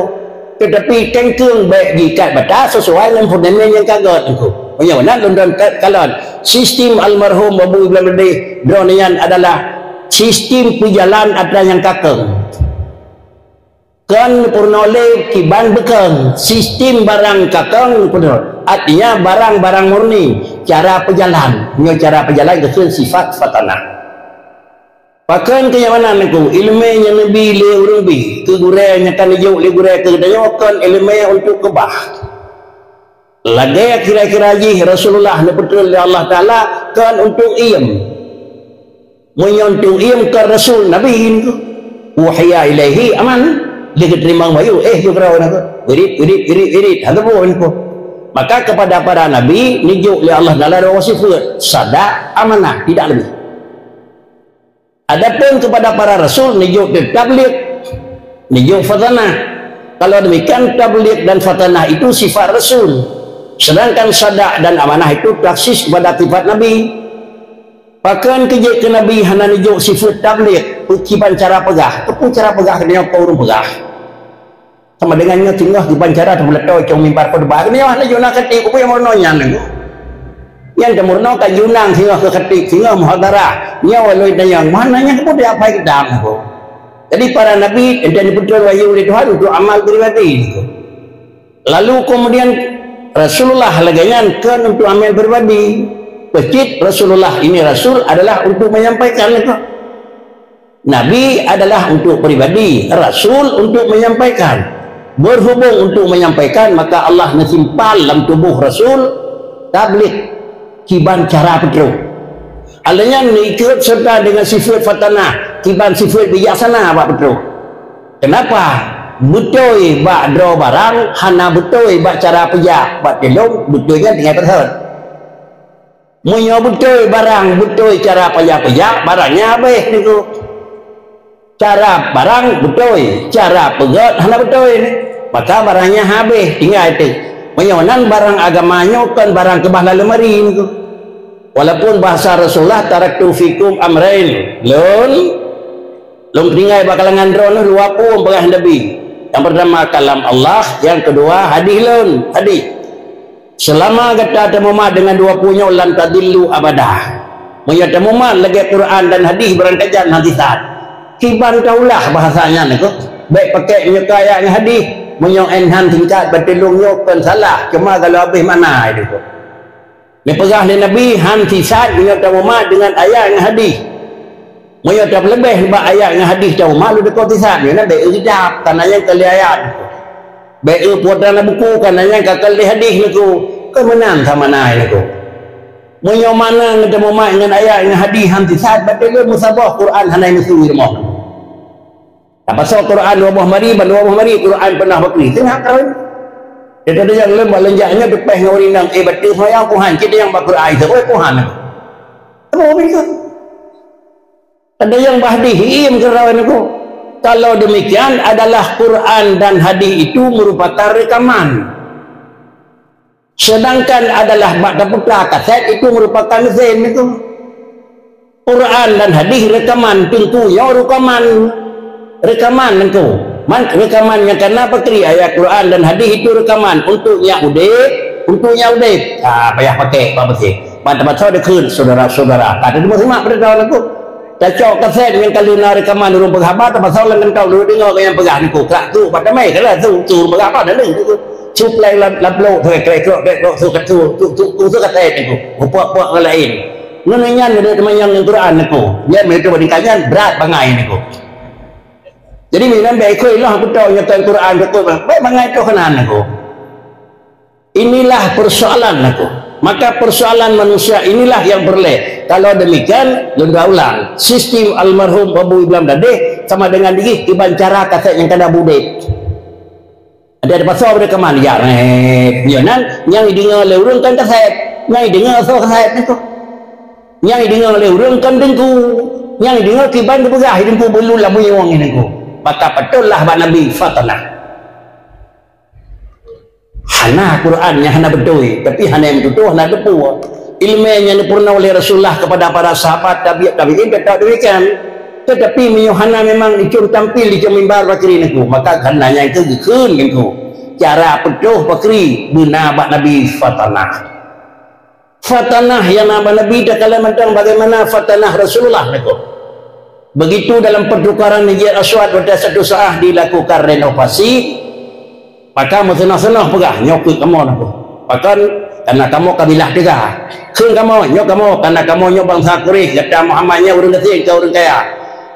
Tetapi kengkeung bèk jiikat bata sesuai ngon fundament nyang ka gèt nangko. Meunyoe na lôn dong ka-, kalon sistem almarhum Abu Ibrahim Badi, droeneuh nyan adalah sistem peujalan atra nyang kakeng. Kon peurunoe lé kiban beukong, sistem barang kakong peurunoe. Artinya barang-barang murni, cara peujalan. Nyoe cara peujalan geukheun sifat fatanah. Pakon keu nyang meunan nangko, ileumèe nyang neubi lé ureueng bi, keu gurèe nyang ka neujok lé gurèe keu geutanyoe kon ileumèe untuk keubah. Lagèe kira-kira jih Rasulullah neupeutrön lé Allah Taala kon untuk iem. Meunyoe untuk iem kon Rasul, Nabi nangko. Uhiya ilaihi aman, lé geuteurimong wahyu, eh, jok keudroe nangko. Wirid, wirid, wirid, wirid, hana boh nangko. Maka kepada para nabi neujok lé Allah Taala dua sifat, sada, amanah, tidak lebih. Adapun kepada para rasul, neujok tabligh, neujok fatanah. Kalau demikian, tabligh dan fatanah itu sifat rasul. Sedangkan sada dan amanah itu taksis kepada sifat nabi. Pakon keu jeuet keu nabi hana neujok sifat tabligh, kiban cara peugah. Peue cara peugah keu nyoe, peue ureueng peugah. Sama dengan nyoe singoh kiban cara teupeulatoe cong mimbar khutbah. Nyoe hana juna khatib, peue nyang meurunoe nyan nyoe. Nyang teumeurunoe ka juna singoh keu khatib, singoh muhadharah. Nyoe walau tanyong, mana nyang keupeue dia pai kitab nyoe. Jadi para nabi, enteuk dipeutron wahyu lé Tuhan untuk amal pribadi nyoe. Lalu kemudian Rasulullah lagèe nyan kon untuk amal pribadi. Peucit Rasulullah ini rasul adalah untuk menyampaikan nyoe. Nabi adalah untuk pribadi, rasul untuk menyampaikan. Berhubung untuk menyampaikan, maka Allah neusimpal lam tuboh rasul tabligh kiban cara peutrok. Alèh nyan neuikot serta dengan sifat fatanah, kiban sifat bijaksana bak peutrok. Kenapa? Beutôi bak droe barang, hana beutôi bak cara peujak, bak teulông beutôi nyan tinggai peutheun. Meunyoe beutôi barang, beutôi cara payah peujak, barang nyan habéh nyoe. Cara barang beutôi, cara peugöt hana beutôi, maka barang nyan habéh, tinggai teuk. Meunyoe nan barang agama nyoe kon barang keubah lam leumari nyoe. Walaupun bahasa Rasulullah, "Taraktu fikum amrain." Lôn, lôn tinggai bak kalangan droeneuh dua peue peugah Nabi. Yang pertama kalam Allah, yang kedua hadis lôn, hadis. Selama gata tamumat dengan dua peue nyoe, lan tadillu abada. Meunyoe tamumat lagèe Quran dan hadis, barangkajan hana sisat. Kiban taulah bahasa nyan nyoe. Bèk pakèk meunyoe ka ayat ngon hadis. Meunyoe enhan singkat bak teulông nyoe kon salah, cuma galo habéh makna nyoe. Neupeugah lé Nabi, han sisat meunyoe tamumat dengan ayat ngon hadis. Meunyoe tapeuleubèh bak ayat ngon hadis, tamumat lôn deungoe sisat, nyoe na bèk eu kitab, kana nyang ka lé ayat. Bèk eu putra na buku, kana nyang ka keu lé hadis nyoe. Keu meunan sama na nyoe. Meunyoe makna ngon tamumat ngon ayat ngon hadis han sisat, berarti lé meusaboh Quran hana meusu rumoh. Tapasoe Quran dua boh mari, ban dua boh mari Quran peunah bakri. Teunak kawin. Dia kata yang lem bak lenjak nyoe teupeh ngon ureueng inong, eh, bateue seumbahyang Tuhan, cit nyang bak Quran itu, oh, Tuhan. Apa orang itu? Ada yang bah dihiem keurawan aku. Kalau demikian adalah Quran dan hadis itu merupakan rekaman. Sedangkan adalah bak taputa kaset itu merupakan mesin itu. Quran dan hadis rekaman, teungku nyoe rekaman. Rekaman teungku. Man, rekaman nyang kana pakri ayat Quran dan hadis itu rekaman untuk nyang udép, untuk nyang udép. Ah, payah pakai bak mesin. Ban tapasoe dikheun saudara-saudara. Ka teurimong simak pada tahun aku. Tacok kaset nyang ka lheueh na rekaman ureueng peugah haba, tapasoe lam kantô lôn deungoe nyang peugah niko. Krak tu, bak tamai kala tu, tu ureueng peugah haba dah lheueh tu. Suplai lam, lam blok, tu, krek, krok, krek, krok, tu, tu, tu, tu, tu, tu kaset niko. Puak-puak ngon laén. Ngon nyan ada teumanyong ngon Quran niko. Nyan meunyoe tu bandingkan nyan, brat bangai niko. Jadi, meunan bèk ikut ilah beutôi nyoe Quran, beutôi. Bèk bangai tu keunan niko. Inilah persoalan aku. Maka persoalan manusia inilah yang berlé. Kalau demikian, lôn ulang. Sistem almarhum Abu Ibrahim Dadeh sama dengan diri kiban cara kaset nyang kada budek. Ada, ada pasal pada keman, ya, eh, ya, nan, nyang didengar lé ureueng kan kaset. Nyang didengar so kaset itu. Nyang didengar lé ureueng kan dengku. Nyang didengar kiban dipeugah dengku bulu lam muyueng dengku. Maka patutlah bak Nabi fatanah. Hana Quran nyang hana beutôi, tapi hana meututoh, hana teupeu. Ileumèe nyang neupeurunoe lé Rasulullah kepada para sahabat, tabi', tabi'in, teutap demikian. Tetapi meunyoe hana memang icun tampil di mimbar pakri nangku, maka karena nyang keu geukheun nangku. Cara peutoh pakri beuna bak Nabi fatanah. Fatanah nyang na bak Nabi takalon mantong bagaimana fatanah Rasulullah nangku. Begitu dalam pertukaran Hajar Aswad pada satu saat dilakukan renovasi, maka meuseunah-seunah peugah, "Nyoe keuh kamoe nangku." Pakon? Karena kamoe kabilah teuga. Kheun kamoe, "Nyoe kamoe, karena kamoe nyoe bansa Quraisy, gata Muhammad nyoe ureueng gasien, ka ureueng kaya."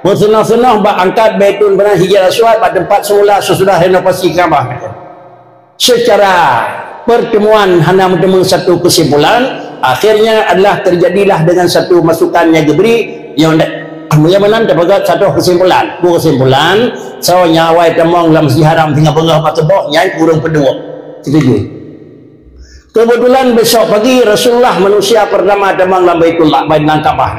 Meuseunah-seunah bak angkat Baitul Hajar Aswad bak teumpat semula sesudah renovasi Ka'bah. Secara pertemuan hana meuteumé satu kesimpulan, akhirnya adalah terjadilah dengan satu masukan nyang geubri, nyang, nyang meunan teupeugah satu kesimpulan. Peue kesimpulan? Soe nyang awai tamong lam Masjid Haram singoh beungoh bak suboh, nyan ureueng peuduek. Setuju? Kebetulan besok pagi Rasulullah manusia pertama tamong lam Baitullah, Bait, lam Ka'bah.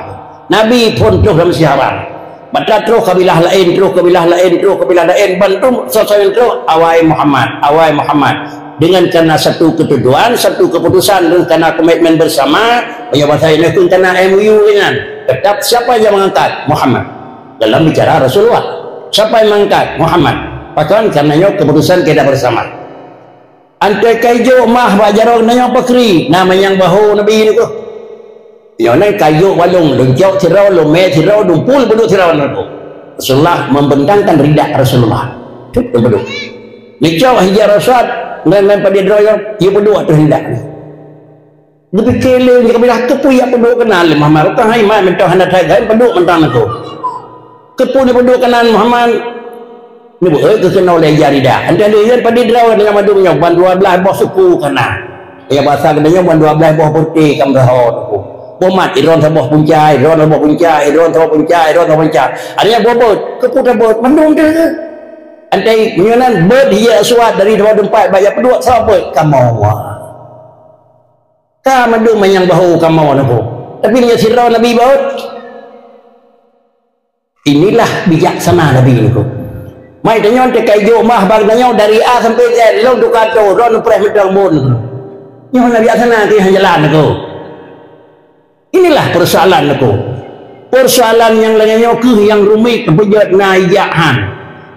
Nabi phon troh lam Masjid Haram. Maka troh kabilah laén, troh kabilah laén, troh kabilah laén, bantu soe-soe nyang troh, "Awai Muhammad, awai Muhammad." Dengan karena satu ketujuan, satu keputusan, dan karena komitmen bersama, meunyoe bahasa Indonesia karena M O U nyan. Tetap siapa yang mengangkat? Muhammad. Dalam bicara Rasulullah. Siapa yang mengangkat? Muhammad. Pakon? Karena nyoe keputusan kita bersama. Antai ka ijok mah bak jaroe nyoe pakri, na manyang baho Nabi nangku. Nyoe nan ka ijok balong, leuncok sidroe, lomé sidroe, dumpul peuduek sidroe nangku. Rasulullah membentangkan ridak Rasulullah. Cuk, peuduek. Neucok Hajar Aswad, ngon, ngon padé droe nyoe, iyue peuduek ateueh ridak nyoe. Geupike lé kabilah, keupeue ijak peuduek keunan lé Muhammad? Rukah hai mat mantong hana that, hai peuduek mantong nangku. Keupeue neupeuduek keunan Muhammad? Neubeuet keu keunoe lé Hajar ridak. Entah lé nyan padé droe deungon mandum nyoe, ban dua blaih boh suku kana. Ya, basa geutanyoe ban dua blaih boh peureute ka meusaho nangku. Boh mat, idroe saboh punca, idroe saboh punca, idroe saboh punca, idroe saboh punca. Ada nyang boh beuet, keupeue tabeuet, mandum teuh. Antai nyoe nan beuet Hajar Aswad dari dua teumpat bak ijak peuduek, saboh beuet kamoe. Ka mandum manyang baho kamoe nangku. Tapi meunyoe sidroe Nabi beuet, inilah bijaksana Nabi nangku. Mai tanyoe teuka ijok mah bak tanyoe dari A sampai Z, lôn tukang tô, lôn preh mantong buet. Nyoe na bijaksana keu nyang jalan nangku. Inilah persoalan nangku. Persoalan nyang lagèe nyoe keuh nyang rumit, peujeuet na ijak han.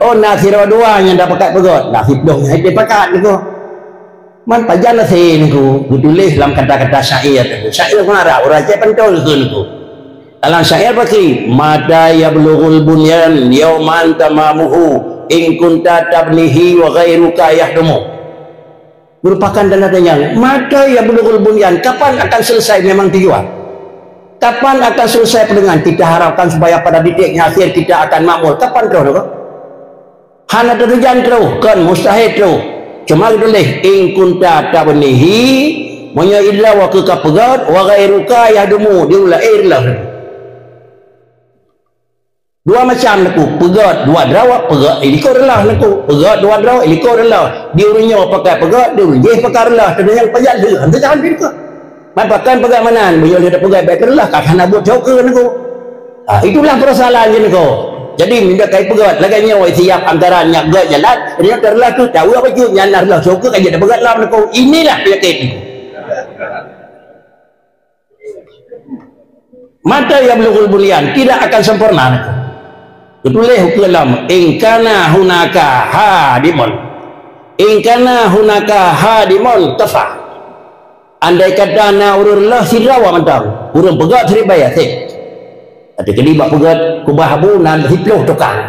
Oh, na sidroe dua nyang dak pakat peugöt, na siplôh nyang hana pakat nangku. Man pajan asai nangku, geutuléh lam kata-kata syair nangku. Syair ureueng Arab, ureueng Aceh pantôn keu nangku. Dalam syair pakri, "Mata yablughul bunyan yauman tamamuhu, in kunta tabnihi wa ghairuka yahdumu." Merupakan tanda tanya, mata yablughul bunyan, kapan akan selesai memang tujuan? Kapan akan selesai peundangan? Kita harapkan supaya pada titiknya akhir kita akan makmur. Kapan troh nangku? Hana teutujan troh, kon mustahil troh. Cuma geutuléh, "In kunta tabnihi," meunyoe idroe keuh ka peugöt, "wa ghairuka yahdumu," di ureueng laén reuloh. Dua macam nangku, peugöt dua droe, peugöt ilikot reuloh nangku. Peugöt dua droe, ilikot reuloh. Di ureueng nyoe pakat peugöt, di ureueng jéh pakat reuloh. Teuma nyang pajan lheueh, hana teujalan pih nangku. Man pakon peugöt meunan, meunyoe lheueh tapeugöt bèk reuloh, ka hana buet jih keu nangku. Ah, itulah persoalan jih nangku. Jadi, meunyoe ka ipeugöt, lagèe nyoe siap anggaran nyang göt jalan, meunyoe ka reuloh tu, tawa bacut, nyan na reuloh syukur ka jeuet tapeugöt lom nangku. Inilah penyakit nangku. Mata yablughul bunyan, tidak akan sempurna nangku. Geutuléh ukeue lom, "In kana hunaka hadimun." "In kana hunaka hadimun kafa." Andai kata na ureueng reuloh sidroe mantong, ureueng peugöt siribèe, sép. Tapi keudi bak peugöt kubah Abu na siplôh tukang.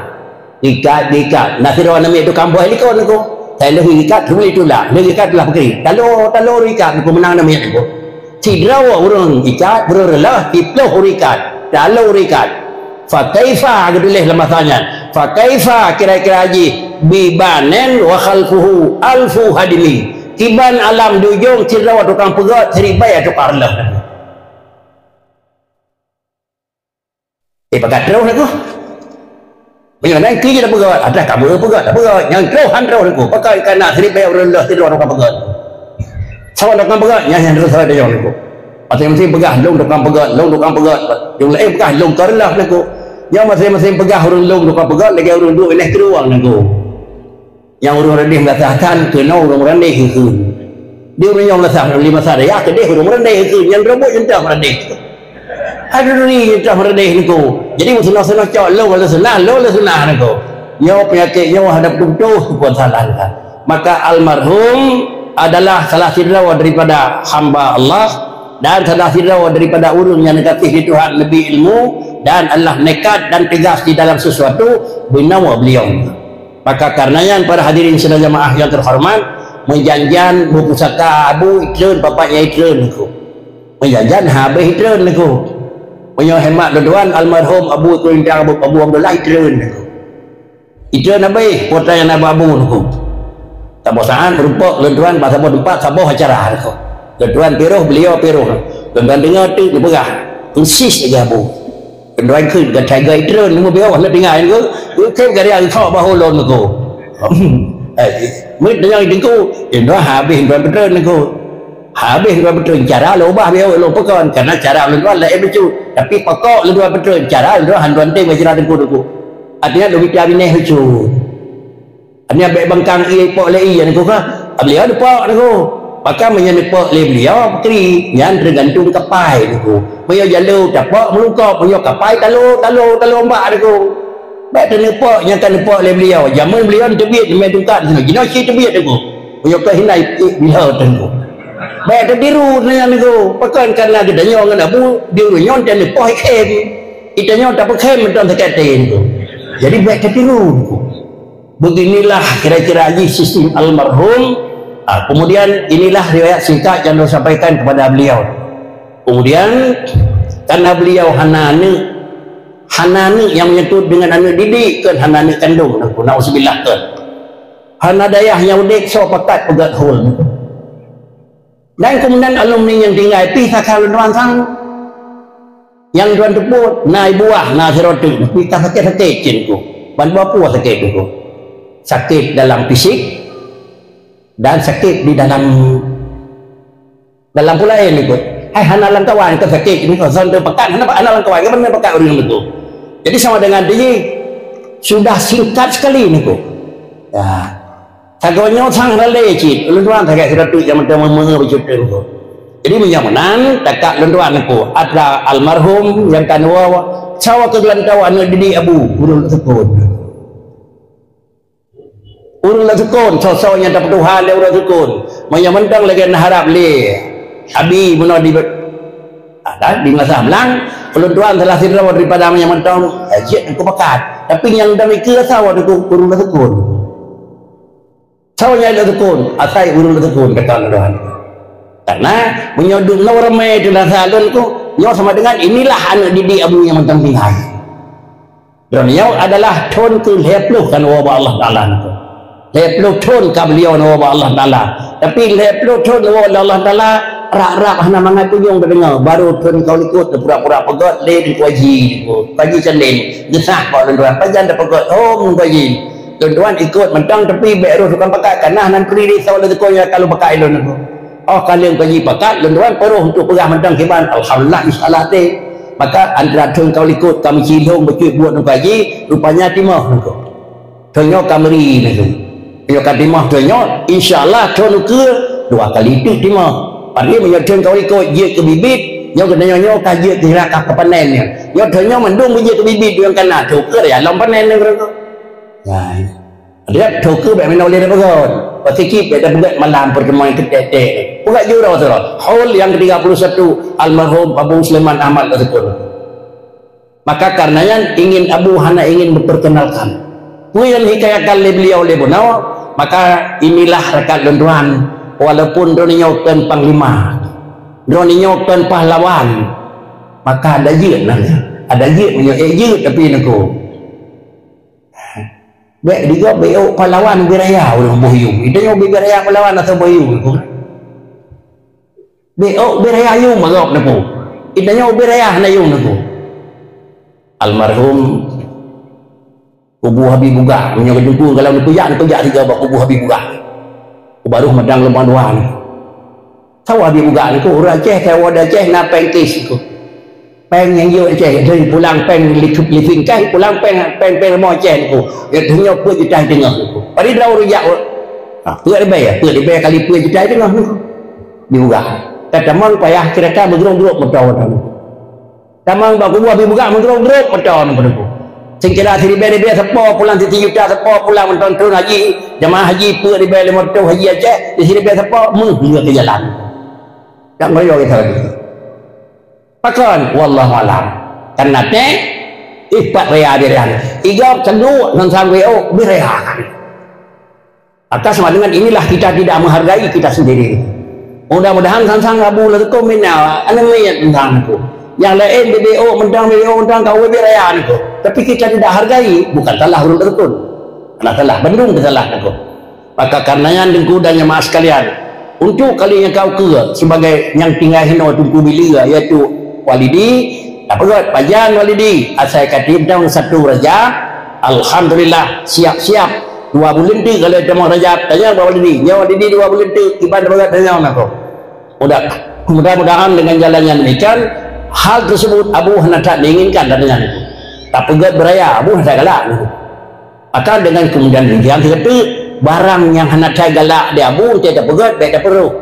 Ikat, diikat. Na sidroe namiet tukang boh ilikot nangku. Sai lheueh ikat, tuli tulak. Lheueh ikat, tulah pakri. Talo, talo ikat, nangku meunang namiet nangku. Sidroe ureueng ikat, ureueng reuloh, siplôh ureueng ikat. Talo ureueng ikat. Fa kaifa, geutuléh lam basa nyan. Fa kaifa, kira-kira jih, bi banin wa khalfuhu alfu hadimi. Kiban alam di ujong sidroe tukang peugöt, siribèe tukang reuloh. Eh, pakat troh nangku. Meunyoe nan keu jeuet peugöt, adak ka beu peugöt, tak peugöt. Nyang troh han troh nangku. Pakat kana siribèe ureueng reuloh sidroe tukang peugöt. Saboh tukang peugöt, nyan nyang troh saboh nangku. Maséng-maséng peugah, "Lôn tukang peugöt, lôn tukang peugöt." Nyang laén peugah, "Lôn ka reuloh nangku." Nyan maséng-maséng peugah ureueng lôn tukang peugöt, lagèe ureueng duek inéh keurueng nangku. Nyang ureueng Radéh meurasa that, keunoe ureueng Radéh geukheun. Di ureueng nyang meunasah lima sehari, ya keudeh ureueng meurendeh tu, nyang robot nyang tah meurendeh tu. Aduh, ni nyang tah meurendeh ni ko. Jadi, meusunah-sunah cok, lo kalau sunah, lo kalau sunah ni ko. Nyoe penyakit nyoe hadap beutôi-beutôi pun salah kan. Maka almarhum adalah salah sidroe daripada hamba Allah dan salah sidroe daripada ureueng nyang neukasih di Tuhan, lebih ilmu dan adalah nekat dan tegas di dalam sesuatu, beunawa beliau. Maka karena nyan, para hadirin sidang jamaah yang terhormat, meujanjian beupusaka Abu itreun, bapak nyang itreun niko. Meujanjian habéh itreun niko. Meunyoe hemat lôn tuan, almarhum Abu Tuan Abu, Abu Abdullah itreun niko. Itreun habéh, kota yang Abu Abu niko. Saboh saat meureumpok lôn tuan bak saboh teumpat, saboh acara niko. Lôn tuan piroh, beliau piroh. Lôn tuan deungoe teuk neupeugah, persis lagèe Abu. Keudroe kheun, gata gata treun, nyoe beuh na tinggai nyoe. Kheun gata gata kok bahô lôn nyoe. Eh, meuteungoh teungku, eh, nyoe habéh droe peutreun nyoe. Habéh droe peutreun, cara lôn ubah beuh lôn peukon, karena cara lôn droe laén bacut. Tapi pokok lôn droe peutreun, cara lôn droe han droe teuntèe bak cara teungku-teungku. Artinya lôn mita binéh bacut. Nyan bèk bangkang ie ipok lé ie niko ka. Beliau neupok niko. Maka meunyoe neupok lé beliau, kri, nyan teugantung kapai niko. Meunyoe jalô tapok meulungkop, meunyoe kapai talo, talo, talo umbak niko. Bèk teuneupok nyang ka neupok lé beliau. Jameun beliau teubiet, mé tungkat niko. Jinoe cit teubiet niko. Meunyoe keu hindai, eh, bila teuh niko. Bèk teutiru nyan niko. Pakon karena geutanyoe ngon Abu, di ureueng nyoe teuneupok ikhém. Geutanyoe tapeukhem mantong sakét até niko. Jadi bèk teutiru niko. Beginilah kira-kira jih sistem almarhum. Ah, kemudian inilah riwayat singkat yang saya sampaikan kepada beliau. Kemudian, karena beliau hana aneuk, hana aneuk nyang meunyeutôt deungon aneuk didik, kon hana aneuk kandông, na'udzubillah, kon. Hana dayah nyang udép, soe pakat peugöt hol. Dan kemudian alumni nyang tinggai pih saka lôn tuan sang. Nyang tuan teupot, na ibuah, na sidroe teuk, pih ka sakét-sakét cit niko. Ban buah sakét niko. Sakét dalam fisik dan sakét di dalam, dalam pula niko. Hai hana lam kawan ka sakét niko, zon teupekat, hana, hana lam kawan, ka beuna pakat ureueng niko. Jadi sama dengan tadi, sudah singkat sekali niko. Ya. Sagoe nyoe sang ralée cit, ulôn tuan sagai sidroe teuk nyang mantong meumeue bacut teuk niko. Jadi meunyoe meunan, takat lôn tuan niko, atra almarhum nyang ka neuwoe, sawa keu geulantoe aneuk didik Abu, ureueng lôn sukon. Ureueng lôn sukon, soe-soe nyang tapeutuha lé ureueng sukon. Meunyoe mantong lagée neuharab lé Abi meunoe di, ada di masa blang, ulôn tuan salah sidroe daripada meunyoe mantong, eh, jeuet niko pakat. Tapi nyang damikieu sawa niko ureueng lôn sukon. Soe nyang lôn sukon, asai ureueng lôn sukon, kata lôn tuan. Karena meunyoe duek nyoe ramé teuh rasa lôn tu, nyoe sama dengan inilah aneuk didik Abu nyang mantong tinggai. Droeneuh nyoe adalah thon keu lhée ploh ka neuwoe bak Allah Taala niko. Lhée ploh thon ka beliau neuwoe bak Allah Taala. Tapi lhée ploh thon neuwoe lé Allah Taala, rab-rab hana mangat tunyong teudeungoe, baru thon ka likot pura-pura peugöt lé Teungku Haji niko. Teungku Haji Candén, geusah bak lôn tuan, pajan tapeugöt, oh, Teungku Haji. Lôn tuan ikot mantong, tapi bék roh tukang pakat, kana nan pri di soe lôn tukang nyang ka lôn pakat ilôn niko. Oh, ka lheueh kaji pakat, lôn tuan peuroh untuk peugah mantong kiban, alhamdulillah, insya Allah teuh. Maka antara thon ka likot ka meucilong bacut buet niko haji, rupanya timoh niko. Thon nyoe ka meuri niko. Nyoe ka timoh thon nyoe, insya Allah thon ukeue dua kali teuk timoh. Padahai meunyoe thon ka likot jeuet keu bibit, nyoe geutanyoe nyoe ka jeuet keu hira ka panen nyoe. Nyoe thon nyoe mandum jeuet keu bibit nyang kana, thon ukeue ya lom panen niko. Ya. Riab thon ukeue bék meunoe lé tapeugöt. Pasti cit bék tapeugöt malam pertemuan keutek-tek. Peugöt jurong sidroe. Haul yang ketiga puluh satu, almarhum Abu Sulaiman Ahmad Al-Zaitun. Maka karena nyan ingin Abu hana ingin memperkenalkan. Peue nyang hikayakan lé beliau lé bunoe, maka inilah rakan lôn tuan, walaupun droeneuh nyoe kon panglima, droeneuh nyoe kon pahlawan, maka ada jeuet nanya. Ada jeuet meunyoe ék jeuet tapi niko. Bék digob bék ôk pahlawan ubé raya ureueng boh yum. Geutanyoe ubé raya pahlawan atau boh yum. Bék ôk ubé raya yum gob neupeu. Geutanyoe ubé raya hana yum neupeu. Almarhum Kubu Habib Bugah, meunyoe geujumpa kalau neupeu jak, neupeu jak sigoe bak kubu Habib Bugah. Baru meudang lom dua ni. Sawa Habib Bugah ni, ureueng Aceh, sawa di Aceh na péng kis tu. Péng nyang yue Aceh, dari pulang péng li-, lising kah, pulang péng, péng, péng rumoh Aceh tu. Ya, dunia peuet juta teungoh tu. Padi droe ureueng jak, ha, peuet ribèe, peuet ribèe kali peuet juta teungoh tu. Diugah. Ka tamong payah kira-kira meugrok-grok meuto-meuto. Tamong bak kuboh diugah meugrok-grok meuto-meuto. Seukeura siribèe-ribèe sapo pulang, siti juta sapo pulang meuton-ton haji, jamaah haji peuet ribèe limong reutôh haji Aceh, di siribèe sapo meuh lheueh keu jalan. Tak meuyok kita lagi. Pakon? Wallahu alam. Karena teh, eh, pat raya dia, dia. Igop canduk, ngon sang W O, bih raya. Maka sama dengan inilah kita tidak menghargai kita sendiri. Mudah-mudahan sang-sang abu leureukon mina, aneuk miet teuntang aku. Nyang laén B B O meuntang, B B O meuntang, ka ubé raya aku. Tapi kita tidak hargai, bukan salah ureueng leureukon. Adalah salah, bandum kesalahan aku. Maka karena nyan, Teungku dan jemaah sekalian, untuk kali nyang ka ukeue sebagai nyang tinggai hinoe Teungku Billy, yaitu walidi, tapeugöt pajan walidi, asai ka tintong satu Rajab, alhamdulillah, siap-siap. Dua buleuen teuk ka lheueh tamong Rajab, tanyong bak walidi, nyoe walidi dua buleuen teuk, kiban tapeugöt tanyong nako. Mudah, mudah-mudahan dengan jalan yang demikian, hal tersebut Abu hana that diinginkan, katanya niko. Tapeugöt beuraya, Abu hana galak niko. Maka dengan kemudian demikian, kata, barang nyang hana that galak di Abu, teuh tapeugöt, bèk tapeurôh.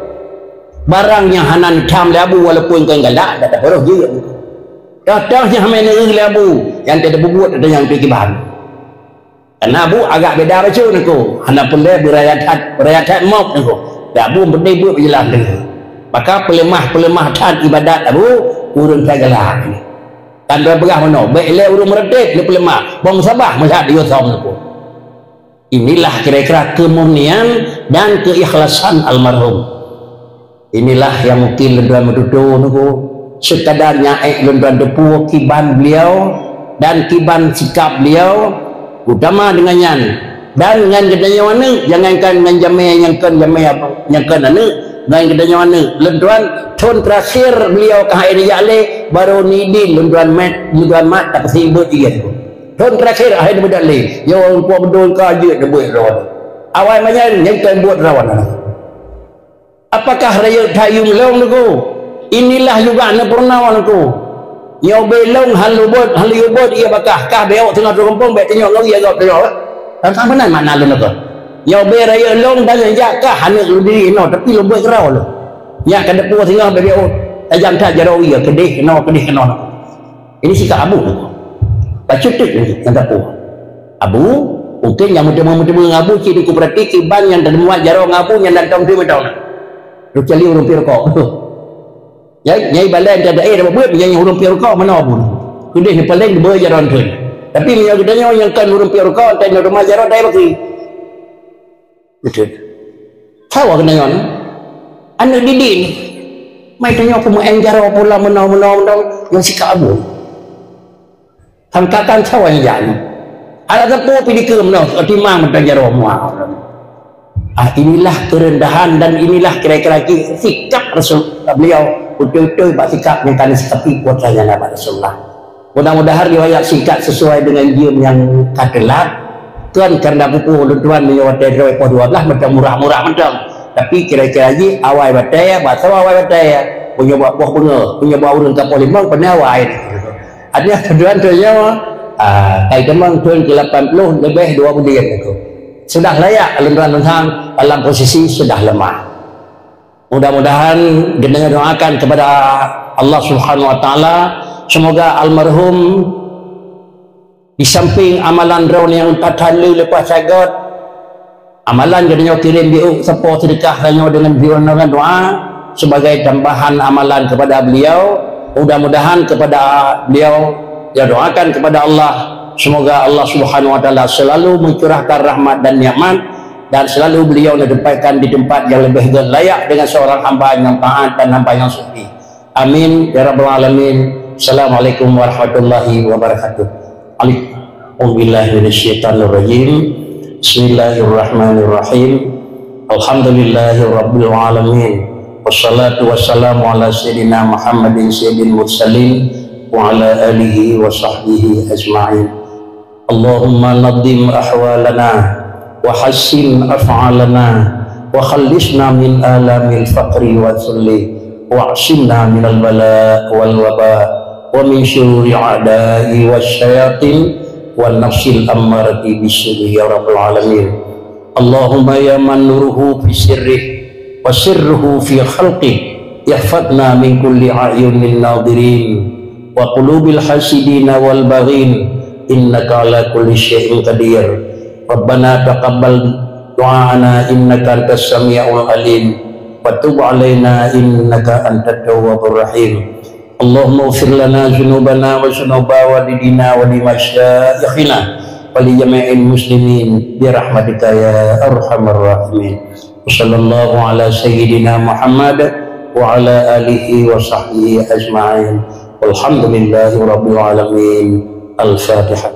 Barang nyang hana neutham lé Abu, walaupun kon galak, dak tapeurôh jeuet. Toh-toh nyang hana neuéh lé Abu, nyang teuh tapeubuet atau nyang teuh kiban. Karena Abu agak beda bacut niko, hana peureulèe beuraya that, beuraya that mop niko. Dak Abu peudeh buet beujeulaih niko. Maka peuleumah-peuleumah that ibadat Abu, ureueng that galak. Kan droe peugah meunoe, bèk lé ureueng meureutéb lé peuleumah, bong sabah meuhat di Yusuf niko. Inilah kira-kira kemurnian dan keikhlasan almarhum. Inilah yang mungkin lôn tuan meututoe niko, sekadar nyan ék lôn tuan teupeue kiban beliau dan kiban sikap beliau, utama dengan nyan. Dan ngon geutanyoe aneuk, jangankan ngon jamé nyang kon jamé apa, nyang kon aneuk, ngon geutanyoe aneuk. Lôn tuan, thon terakhir beliau ka hai neujak lé, baru nidin lôn tuan mat, lôn tuan mat, tak sibeuet ié. Thon terakhir hai neubeudak lé, nyoe ureueng puak beudôh ka jeuet neubeuet droe. Awai manyang, nyang kon buet droe. Apakah rayeuk that yuem lôn niko? Inilah juga neupeurunoe niko. Nyoe bèe lôn hana lôn beuet, hana lôn beuet ié bakah, kah bèe ôk teungoh teugumpông bèk tanyong lôn ié gob tanyong. Tang meunan makna lôn niko. Nyoe bèe rayeuk lôn dan jak kah aneuk lôn diri inoe, tapi lôn beuet keudroe lôn. Nyak ka deupue singoh bèe ôk, tajam that jaroe ié, keudeh keunoe, keudeh keunoe. Ini sikap Abu. Bacut teuk nyang tapeugah. Abu, mungkin nyang meuteumé-meuteumé ngon Abu, cit Teungku peurati kiban nyang teudeumuat jaroe ngon Abu nyang dan tom teuh meudoe. Kecuali ureueng piep rukok. Nyai, nyai balai nyan dae dapat beuet nyang ureueng piep rukok meunoe Abu. Keudeh ni paléng beuet jaroe nteun. Tapi meunyoe geutanyoe nyang kon ureueng piep rukok, nteun nyoe teuma jaroe dai bakri. Beutôi. Sawa keunan nyoe. Aneuk didik ni. Mai tanyoe peumeu'en jaroe pula meunoe, meunoe, meunoe, ngon sikap Abu. Sangkakan sawa nyang jak nyoe. Adak teupeu pih dikeue meunoe, timang meutan jaroe muah. Ah, inilah kerendahan dan inilah kira-kira sikap Rasul beliau. Beutôi-beutôi bak sikap nyang ka neusikapi putra nyang na bak Rasulullah. Mudah-mudahan riwayat singkat sesuai dengan jeuem nyang ka teulat. Kon karena buku ulôn tuan meunyoe watèe droe poh dua belas mantong murah-murah mantong. Tapi kira-kira jih awai batèe, bak saboh awai batèe. Meunyoe bak poh beungoh, meunyoe bak ureueng ka poh limong, peue awai. Artinya tuan tu nyoe, ah, kai teumang thôn ke lapan puluh lebih dua buleuen tu. Sudah layak ulôn tuan tuan dalam posisi sudah lemah. Mudah-mudahan kita doakan kepada Allah Subhanahu wa Taala, semoga almarhum di samping amalan droeneuh nyang empat haleue leupah sagot, amalan geutanyoe kirém biôk sapo seudeukah tanyoe deungon biôk ngon doa sebagai tambahan amalan kepada beliau. Mudah-mudahan kepada beliau, ya, doakan kepada Allah, semoga Allah Subhanahu wa Taala selalu mencurahkan rahmat dan nikmat dan selalu beliau ditempatkan di tempat yang lebih layak dengan seorang hamba yang taat dan hamba yang sufi. Amin ya rabbal alamin. Assalamualaikum warahmatullahi wabarakatuh. A'udzubillahi minasyaitonirrajim. Bismillahirrahmanirrahim. Alhamdulillahi rabbil alamin. Wassalatu wassalamu ala sayyidina Muhammadin sayyidil mursalin wa ala alihi wa sahbihi ajma'in. اللهم نظم أحوالنا وحسن أفعالنا وخلصنا من آلام الفقر والذل واعصمنا من البلاء والوباء ومن شرور الأعداء والشياطين والنفس الأمارة بالسوء يا رب العالمين. اللهم يا من نوره في سره وسره في خلقه، يحفظنا من كل أعين الناظرين وقلوب الحاسدين والباغين، إنك على كل شيء قدير. ربنا تقبل دعاءنا إنك أنت السميع العليم وتب علينا إنك أنت التواب الرحيم. اللهم اغفر لنا ذنوبنا وذنوب والدينا ولمشايخنا ولجميع المسلمين برحمتك يا أرحم الراحمين. وصلى الله على سيدنا محمد وعلى آله وصحبه أجمعين. والحمد لله رب العالمين. الفاتحة.